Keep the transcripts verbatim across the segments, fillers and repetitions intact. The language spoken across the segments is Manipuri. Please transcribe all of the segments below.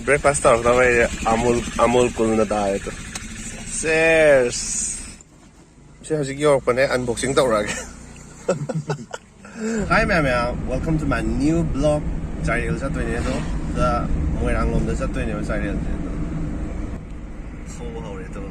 Breakfast ꯇꯧꯔꯛꯇꯕꯩ ꯑꯃꯨꯜ, ꯑꯃꯨꯜ ꯀꯨꯜꯅ ꯇꯥꯔꯦ ꯇꯨ꯫ Cheers! ꯁꯤ ꯍꯧꯖꯤꯛ ꯌꯧꯔꯛꯄꯅꯦ, unboxing ꯇꯧꯔꯛꯑꯒꯦ꯫ Hi ꯃꯌꯥꯝ, ꯃꯌꯥꯝ, welcome to my new vlog. ꯆꯥꯏꯔꯦꯜ ꯆꯠꯇꯣꯏꯅꯦ ꯑꯗꯣ, ꯁꯤꯗ ꯃꯣꯏꯔꯥꯡ ꯂꯣꯝꯗ ꯆꯠꯇꯣꯏꯅꯦꯕ ꯆꯥꯏꯔꯦꯜꯁꯦ ꯑꯗꯣ꯫ ꯊꯧꯕ ꯍꯧꯔꯦ ꯇꯨ꯫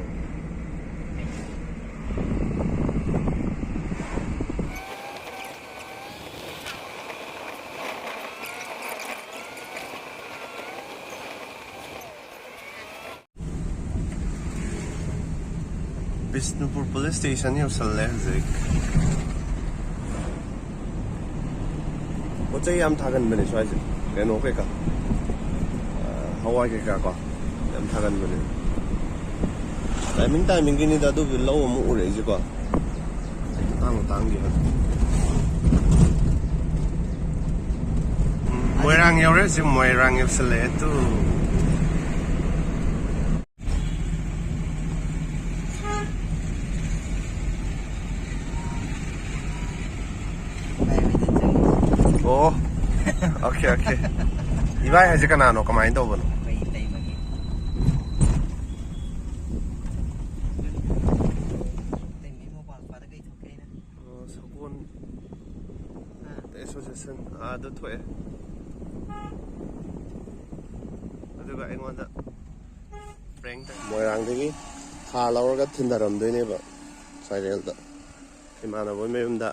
ꯕꯤꯁꯅꯨꯄꯨꯔ police station ꯌꯧꯁꯜꯂꯦ ꯍꯧꯖꯤꯛ꯫ ꯄꯣꯠ ꯆꯩ ꯌꯥꯝ ꯊꯥꯒꯟꯕꯅꯦ ꯁ꯭ꯋꯥꯏꯁꯦ, ꯀꯩꯅꯣ ꯀꯩꯀꯥ, ꯑ, ꯍꯋꯥꯏ ꯀꯩꯀꯥ ꯀꯣ, ꯌꯥꯝ ꯊꯥꯒꯟꯕꯅꯦ꯫ Timing timingꯒꯤꯅꯤꯗ ꯑꯗꯨꯕꯨ ꯂꯧ ꯑꯃꯨꯛ ꯎꯔꯛꯏꯁꯦꯀꯣ꯫ ꯃꯇꯥꯡ ꯃꯇꯥꯡꯒꯤ ꯍꯧꯖꯤꯛ꯫ ꯎꯝ, ꯃꯣꯏꯔꯥꯡ ꯌꯧꯔꯦ ꯍꯧꯖꯤꯛ, ꯃꯣꯏꯔꯥꯡ ꯌꯧꯁꯜꯂꯛꯑꯦ ꯇꯨ꯫ ꯑꯣ, okay, okay. ꯏꯕꯥꯏ ꯍꯥꯏꯁꯦ ꯀꯅꯥꯅꯣ, ꯀꯃꯥꯏꯅ ꯇꯧꯕꯅꯣ? ꯑꯩꯈꯣꯏ ꯏꯇꯩꯃꯒꯤ꯫ ꯏꯇꯩꯃꯒꯤ ꯃꯣꯕꯥꯏꯜ ꯄꯥꯗ ꯀꯩ ꯊꯣꯛꯀꯦ ꯍꯥꯏꯅ? ꯑꯣ, ꯁꯒꯣꯜ ꯑꯥ꯫ Association ꯑꯥꯗ ꯊꯣꯛꯑꯦ꯫ ꯑꯗꯨꯒ ꯑꯩꯉꯣꯟꯗ prank ꯇꯧ-, ꯃꯣꯏꯔꯥꯡꯗꯒꯤ ꯊꯥ ꯂꯧꯔꯒ ꯊꯤꯟꯊꯔꯝꯗꯣꯏꯅꯦꯕ ꯆꯥꯏꯔꯦꯜꯗ, ꯏꯃꯥꯟꯅꯕ ꯃꯌꯨꯝꯗ꯫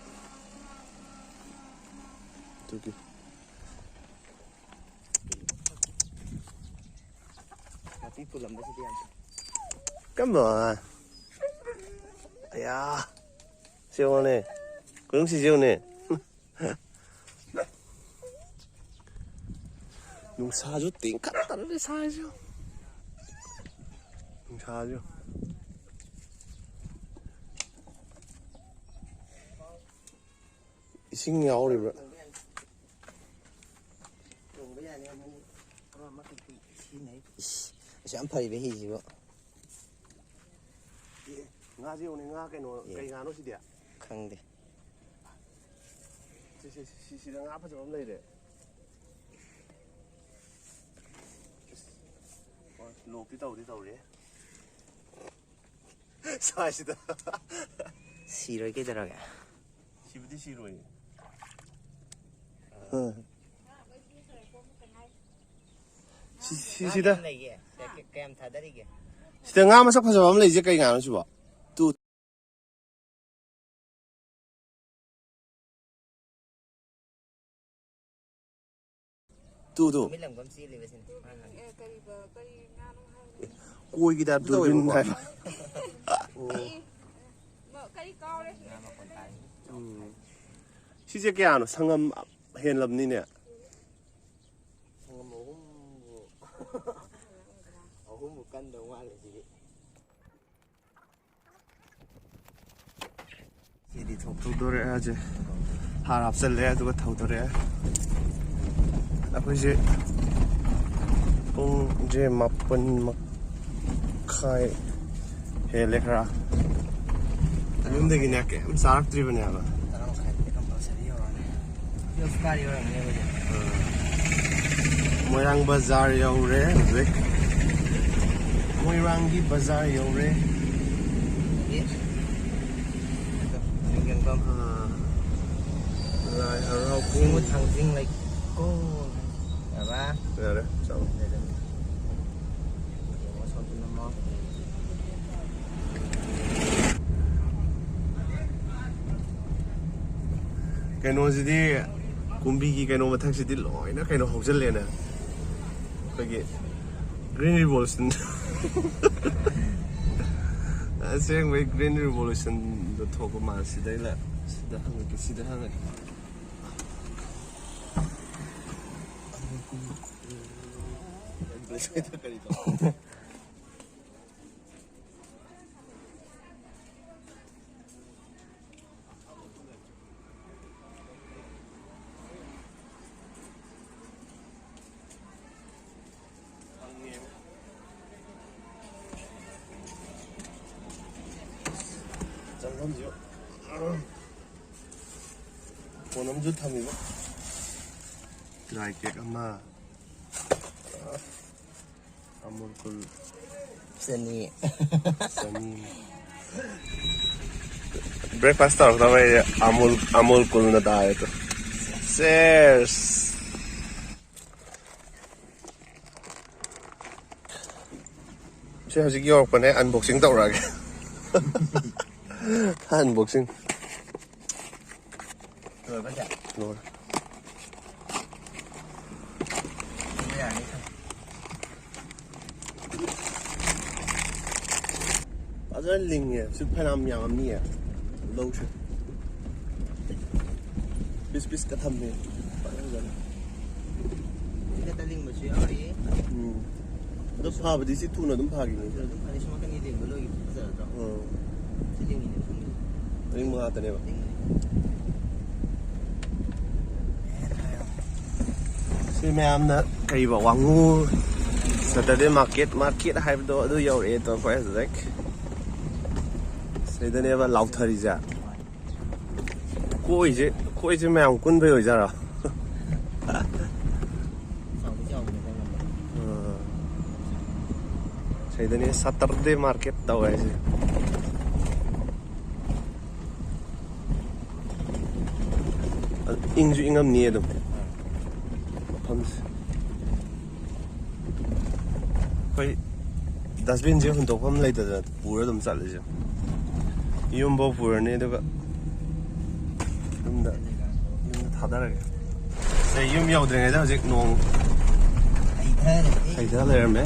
ꯑꯗꯨꯒꯤ ꯅꯥꯄꯤ ꯄꯨꯜꯂꯝꯕꯁꯤꯗꯤ ꯌꯥꯝ ꯀꯝꯕ? ꯑꯌꯥ, ꯁꯤ ꯌꯦꯡꯉꯨꯅꯦ, ꯈꯨꯅꯨꯡꯁꯤꯁꯤ ꯌꯦꯡꯉꯨꯅꯦ꯫ ꯅꯨꯡꯁꯥꯁꯨ ꯇꯤꯡꯈꯠꯇꯅꯅꯦ ꯁꯥꯔꯤꯁꯦ꯫ ꯅꯨꯡꯁꯥꯁꯨ꯫ ꯏꯁꯤꯡ ꯌꯥꯎꯔꯤꯕ꯭ꯔꯥ? ꯇꯣꯡꯕ ꯌꯥꯅꯤ, ꯑꯃꯅꯤ꯫ ꯏꯁ, ꯑꯁꯨꯛ ꯌꯥꯝ ꯐꯔꯤꯕ ꯍꯤꯁꯤꯕꯨ꯫ ꯑꯦ, ꯉꯥꯁꯦ ꯌꯦꯡꯉꯨꯅꯦ, ꯉꯥ ꯀꯩꯅꯣ, ꯑꯦ꯫ ꯀꯩ ꯉꯥꯅꯣ ꯁꯤꯗꯤ? ꯈꯪꯗꯦ꯫ ꯁꯤ, ꯁꯤ, ꯁꯤ, ꯁꯤꯗ ꯉꯥ ꯐꯖꯕ ꯑꯃ ꯂꯩꯔꯦ꯫ ꯑꯁ, ꯂꯣꯛꯇꯤ ꯇꯧꯗꯤ ꯇꯧꯔꯤ꯫ ꯁ꯭ꯋꯥꯏꯁꯤꯗ꯫ ꯁꯤꯔꯣꯏ ꯀꯩꯗꯧꯔꯒꯦ? ꯁꯤꯕꯨꯗꯤ ꯁꯤꯔꯣꯏꯌꯦ꯫ ꯁꯤ, ꯁꯤ, ꯁꯤꯗ꯫ ꯀꯌꯥꯝ ꯂꯩꯒꯦ? ꯀꯌꯥ-, ꯀꯌꯥꯝ ꯊꯥꯗꯔꯤꯒꯦ? ꯁꯤꯗ ꯉꯥ ꯃꯁꯛ ꯐꯖꯕ ꯑꯃ ꯂꯩꯁꯦ, ꯀꯩ ꯉꯥꯅꯣ ꯁꯤꯕꯣ? ꯇꯨ꯫ Two, two. ꯇꯨꯃꯤꯟ ꯂꯪꯕ ꯑꯃ ꯆꯦꯜꯂꯤꯕ ꯁꯤꯅꯤ꯫ ꯃꯥꯅ ꯍꯪꯉꯤ꯫ ꯑꯦ, ꯀꯔꯤꯕ, ꯀꯔꯤ ꯉꯥꯅꯣ ꯍꯥꯏꯕꯅꯦ? ꯀꯣꯏꯒꯤ ꯇꯥꯏꯞꯇ ꯗꯨꯔꯕꯤꯟ ꯇꯧꯋꯦꯕꯀꯣ꯫ ꯍꯥꯏꯕ꯫ ꯑꯣ꯫ ꯑꯦ, ꯃ-, ꯀꯔꯤ ꯀꯥꯎꯔꯦ? ꯉꯥ ꯃꯈꯣꯟ ꯇꯥꯏ꯫ ꯎꯝ꯫ ꯁꯤꯁꯦ ꯀꯌꯥꯅꯣ? ꯁꯪꯉꯝ ꯍꯦꯜꯂꯕꯅꯤꯅꯦ꯫ ꯁꯪꯉꯝ ꯑꯍꯨꯝꯕꯨ, ꯑꯍꯨꯝꯕꯨ ꯀꯟꯗꯧ ꯃꯥꯜꯂꯦ ꯁꯤꯗꯤ꯫ ꯁꯤꯗꯤ ꯊꯣꯛ-, ꯊꯧꯗꯣꯔꯛꯑꯦ ꯍꯧꯖꯤꯛ꯫ ꯍꯥꯔ ꯍꯥꯞꯆꯜꯂꯦ, ꯑꯗꯨꯒ ꯊꯧꯗꯣꯔꯛꯑꯦ꯫ ꯑꯩꯈꯣꯏꯁꯦ ꯄꯨꯡꯁꯦ ꯃꯥꯄꯟ ꯃꯈꯥꯏ ꯍꯦꯜꯂꯦ ꯈꯔ꯫ ꯌꯨꯝꯗꯒꯤꯅꯦ ꯀꯩꯝ ꯆꯥꯔꯛꯇ꯭ꯔꯤꯕꯅꯦꯕ꯫ ꯇꯔꯥ ꯃꯈꯥꯏꯗꯗꯤ ꯀꯝꯄꯜꯁꯔꯤ ꯌꯧꯔꯅꯤ꯫ ꯇꯨꯌꯦꯜꯐ ꯀꯥꯔꯤ ꯑꯣꯏꯔꯝꯒꯅꯤ ꯑꯩꯈꯣꯏꯁꯦ꯫ ꯃꯣꯏꯔꯥꯡ ꯕꯖꯥꯔ ꯌꯧꯔꯦ ꯍꯧꯖꯤꯛ꯫ ꯃꯣꯏꯔꯥꯡꯒꯤ ꯕꯖꯥꯔ ꯌꯧꯔꯦ꯫ ꯑꯗꯒꯤ ꯌꯦꯡꯐꯝ꯫ ꯑꯥ, ꯂꯥꯏ ꯍꯔꯥꯎ ꯁꯤꯡꯉꯨ ꯊꯥꯡꯖꯤꯡ ꯂꯩꯀꯣꯜ꯫ ꯌꯥꯔꯕ? ꯌꯥꯔꯦ, ꯆꯥꯎ꯫ ꯌꯦꯡꯉꯣ, ꯁꯣꯝꯗ ꯅꯝꯃꯣ꯫ ꯀꯩꯅꯣꯁꯤꯗꯤ, ꯀꯨꯝꯕꯤꯒꯤ ꯀꯩꯅꯣ ꯃꯊꯛꯁꯤꯗꯤ ꯂꯣꯏꯅ ꯀꯩꯅꯣ ꯍꯧꯖꯤꯜꯂꯦꯅꯦ꯫ ꯑꯩꯈꯣꯏꯒꯤ Green Revolution꯫ ꯑꯁꯦꯡꯕꯩ Green Revolutionꯗꯣ ꯊꯣꯛꯄ ꯃꯥꯜꯂꯦ꯫ ꯁꯤꯗꯩ ꯂ-, ꯁꯤꯗ ꯍꯪꯉꯛꯀꯦ, ꯁꯤꯗ ꯍꯪꯉꯛꯀꯦ꯫ ꯀꯔꯤ ꯇꯧ-, ꯆꯪꯐꯝꯁꯨ ꯐꯣꯟ ꯑꯃꯁꯨ ꯊꯝꯃꯤꯕ꯫ ꯗ꯭ꯔꯥꯏ ꯀꯦꯛ ꯑꯃ꯫ ꯑꯃꯨꯜ ꯀꯨꯜ꯫ ꯆꯅꯤ꯫ ꯆꯅꯤ꯫ Breakfast ꯇꯧꯔꯛꯇꯕ ꯑꯩꯁꯦ ꯑꯃꯨꯜ, ꯑꯃꯨꯜ ꯀꯨꯜꯅ ꯇꯥꯔꯦ꯫ Cheers! ꯁꯤ ꯍꯧꯖꯤꯛ ꯌꯧꯔꯛꯄꯅꯦ, unboxing ꯇꯧꯔꯛꯑꯒꯦ꯫ Unboxing꯫ ꯂꯣꯏꯔꯕ ꯆꯦ? ꯂꯣꯏꯔꯦ꯫ ꯊꯝꯕ ꯌꯥꯔꯅꯤ, ꯊꯝ-, ꯐꯖꯅ ꯂꯤꯡꯉꯦ꯫ ꯁꯤ ꯐꯅꯌꯥꯝ ꯌꯥꯝꯃꯝꯅꯤꯌꯦ ꯂꯧꯁꯦ꯫ ꯄꯤꯁ ꯄꯤꯁꯀ ꯊꯝꯃꯦ꯫ ꯐꯖꯅ ꯐꯖꯅ꯫ ꯁꯤ ꯈꯛꯇ ꯂꯤꯡꯕꯁꯨ ꯌꯥꯎꯔꯤ꯫ ꯎꯝ꯫ ꯑꯗꯣ ꯐꯥꯕꯗꯤ ꯁꯤ ꯊꯨꯅ ꯑꯗꯨꯝ ꯐꯥꯈꯤꯅꯤ꯫ ꯊꯨꯅ ꯑꯗꯨꯝ ꯐꯥꯅꯤ꯫ ꯁꯤ ꯃꯈꯜꯒꯤ ꯂꯤꯡꯕ ꯂꯣꯏꯈꯤꯕ ꯐꯖꯔꯗ꯭ꯔꯣ? ꯎꯝ꯫ ꯁꯤ ꯂꯤꯡꯉꯤꯅꯦ, ꯁꯤ ꯂꯤꯡꯉꯤꯅꯦ꯫ ꯑꯔꯤꯡꯕ ꯉꯥꯛꯇꯅꯦꯕ꯫ ꯂꯤꯡꯉꯤꯅꯦ꯫ ꯁꯤ ꯃꯌꯥꯝꯅ ꯀꯩꯕ, ꯋꯥꯡꯉꯨ Saturday market, market ꯍꯥꯏꯕꯗꯣ ꯑꯗꯨ ꯌꯧꯔꯛꯑꯦ꯫ ꯇꯣ ꯑꯩꯈꯣꯏ ꯍꯧꯖꯤꯛ ꯁꯤꯗꯅꯦꯕ ꯂꯥꯎꯊꯔꯤꯁꯦ꯫ ꯀꯣꯏꯁꯦ, ꯀꯣꯏꯁꯦ ꯃꯌꯥꯝ ꯀꯨꯟꯕꯩ ꯑꯣꯏꯖꯥꯠꯔꯣ? ꯆꯥꯎꯗꯤ ꯆꯥꯎꯕꯅꯦ, ꯈꯔ ꯉꯝꯃꯦ꯫ ꯑꯥ꯫ ꯁꯤꯗꯅꯦ Saturday market ꯇꯧꯋꯦ ꯍꯥꯏꯁꯦ꯫ ꯑꯗꯨ ꯏꯪꯁꯨ ꯏꯪꯉꯝꯅꯤ ꯑꯗꯨꯝ ꯃꯐꯝꯁꯦ꯫ ꯑꯩꯈꯣꯏ dustbin ꯁꯦ ꯍꯨꯟꯗꯣꯛꯐꯝ ꯂꯩꯇꯗꯅ ꯄꯨꯔ ꯑꯗꯨꯝ ꯆꯠꯂꯤꯁꯦ꯫ ꯌꯨꯝꯐꯧ ꯄꯨꯔꯅꯤ, ꯑꯗꯨꯒ ꯌꯨꯝꯗ, ꯌꯨꯝꯗ ꯊꯥꯗꯔꯒꯦ꯫ ꯁꯦ, ꯌꯨꯝ ꯌꯧꯗ꯭ꯔꯤꯉꯩꯗ ꯍꯧꯖꯤꯛ ꯅꯣꯡ ꯍꯩꯊꯔꯦ꯫ ꯍꯩꯊ ꯂꯩꯔꯝꯃꯦ꯫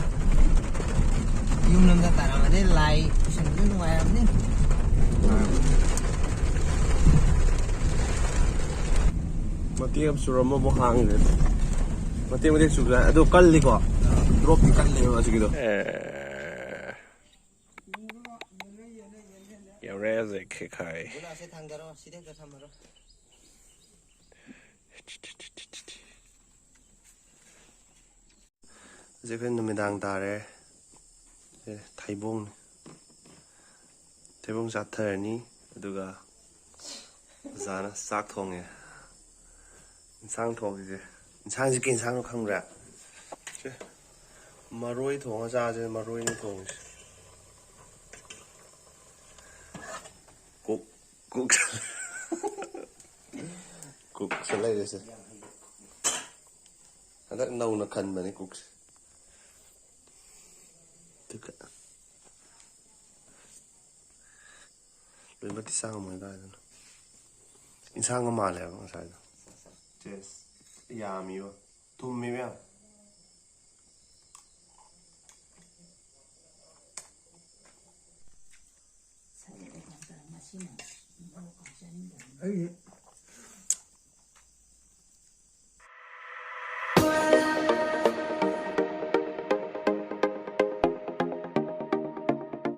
ꯌꯨꯝ ꯂꯣꯝꯗ ꯇꯥꯔꯝꯃꯗꯤ ꯂꯥꯏ ꯄꯨꯁꯟꯕꯗ ꯅꯨꯡꯉꯥꯏꯔꯝꯅꯤ꯫ ꯃꯇꯦꯛ ꯑꯃ ꯆꯨꯔꯝꯃ ꯑꯃꯨꯛ ꯍꯥꯡꯈ꯭ꯔꯦ꯫ ꯃꯇꯦꯛ ꯃꯇꯦꯛ ꯆꯨꯕ ꯑꯗꯨ ꯀꯜꯂꯤꯀꯣ꯫ Drop ꯇꯤ ꯀꯜꯂꯦꯕ ꯍꯧꯖꯤꯛꯀꯤꯗꯣ꯫ ꯑꯦ꯫ ꯌꯧꯔꯦ ꯍꯧꯖꯤꯛ ꯈꯦꯈꯥꯏ꯫ ꯒꯨꯂꯥꯁꯦ ꯊꯥꯡꯗꯔꯣ, ꯁꯤꯗ ꯍꯦꯛꯇ ꯊꯝꯃꯔꯣ꯫ ꯍꯧꯖꯤꯛ ꯑꯩꯈꯣꯏ ꯅꯨꯃꯤꯗꯥꯡ ꯇꯥꯔꯦ꯫ ꯑꯦ, ꯊꯩꯕꯣꯡꯅꯤ꯫ ꯊꯩꯕꯣꯡ ꯆꯥꯊꯔꯅꯤ, ꯑꯗꯨꯒ ꯑꯣꯖꯥꯅ ꯆꯥꯛ ꯊꯣꯡꯉꯦ꯫ ꯏꯟꯁꯥꯡ ꯊꯣꯡꯉꯤꯁꯦ, ꯏꯟꯁꯥꯡꯁꯦ ꯀꯩ ꯏꯟꯁꯥꯡꯅꯣ ꯈꯪꯕ꯭ꯔꯥ? ꯁꯦ, ꯃꯔꯣꯏ ꯊꯣꯡꯉ ꯆꯥꯁꯦ, ꯃꯔꯣꯏꯅꯤ ꯊꯣꯡꯉꯤꯁꯦ꯫ Cook cook ꯀꯨꯛꯁꯦ ꯂꯩꯔꯦꯁꯦ꯫ ꯍꯟꯗꯛ ꯅꯧꯅ ꯈꯟꯕꯅꯤ ꯀꯨꯛꯁꯦ꯫ ꯑꯗꯨꯒ ꯂꯣꯏꯃꯛꯇꯤ ꯆꯥ ꯉꯝꯃꯣꯏ ꯀꯥꯏꯗꯅꯣ꯫ ꯏꯟꯁꯥꯡꯒ ꯃꯥꯜꯂꯦꯕ ꯉꯁꯥꯏꯗꯣ꯫ ꯇꯦꯁ ꯌꯥꯝꯃꯤꯕ꯫ ꯊꯨꯝꯃꯤꯕ ꯌꯥꯝ꯫ ꯑꯩ